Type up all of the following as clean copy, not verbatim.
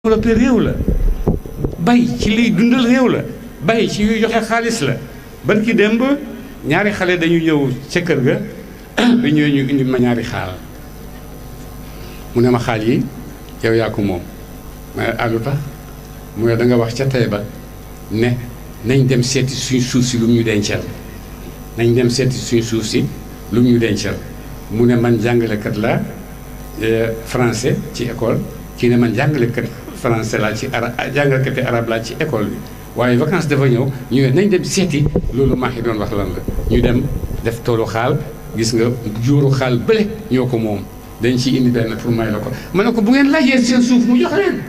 développé réew la bay ci liy dundal réew la bay ci yuy joxe xaalis la barki démb ñaari xale dañu ñëw ca kër ga bi ñëwee ñu indi ma ñaari xaal mu ne ma xaal yi yow yaa ko moom ma lu tax mu ne da nga wax ca tey ba ne nañ dem seeti suñ suuf si lu mu ñu dencal nañ dem seeti suñ suuf si lu mu ñu dencal mu ne man jàngalekat la français ci école kii ne man jàngalekat français laa ci jàngalekati arabe laa ci école bi waaye vacances dafa ñëw ñu ne nañ dem seeti loolu maa ngi doon wax lan la ñu dem def toolu xaal gis nga juuru xaal bële ñoo ko moom dañ ci indi benn pour may la ko ma ne ko bu ngeen laajee seen suuf mu jox leen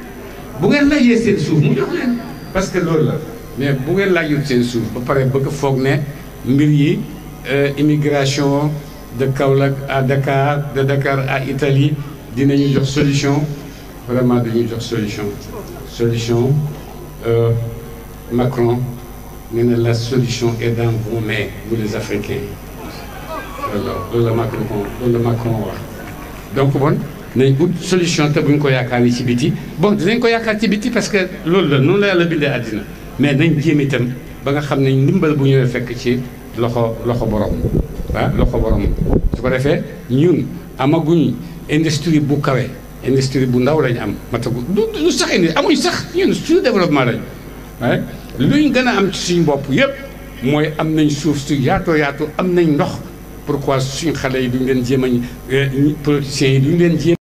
bu ngeen laajee seen suuf mu jox leen parce que loolu la mais bu ngeen laajul seen suuf ba pare bëgg foog ne mbir yi immigration de Kaolack à Dakar de Dakar à Italie dinañu jox solution vraiment dañuy jox solution Macron nee na la solution est dans vos mains vous les Africains loolu la Macron wax donc bon nañ ut solution te buñ ko yaakaar yi ci biti bon dinañ ko yaakaar ci biti parce que loolu la noonu la yàlla bindee àddina mais nañ jéem itam ba nga xam ne ndimbal bu ñëwee fekk ci loxo borom loxo borom su ko defee ñun amaguñ industrie bu kawe industrie bu ndaw lañ am matagu du sax indi amuñ sax ñun suñu développement lañ waaye luñ gën a am ci suñu bopp yëpp mooy am nañ suuf su yaatoo yaatu am nañ ndox pourquoi suñu xale yi duñ leen jéem a politiciens yi duñ leen jéem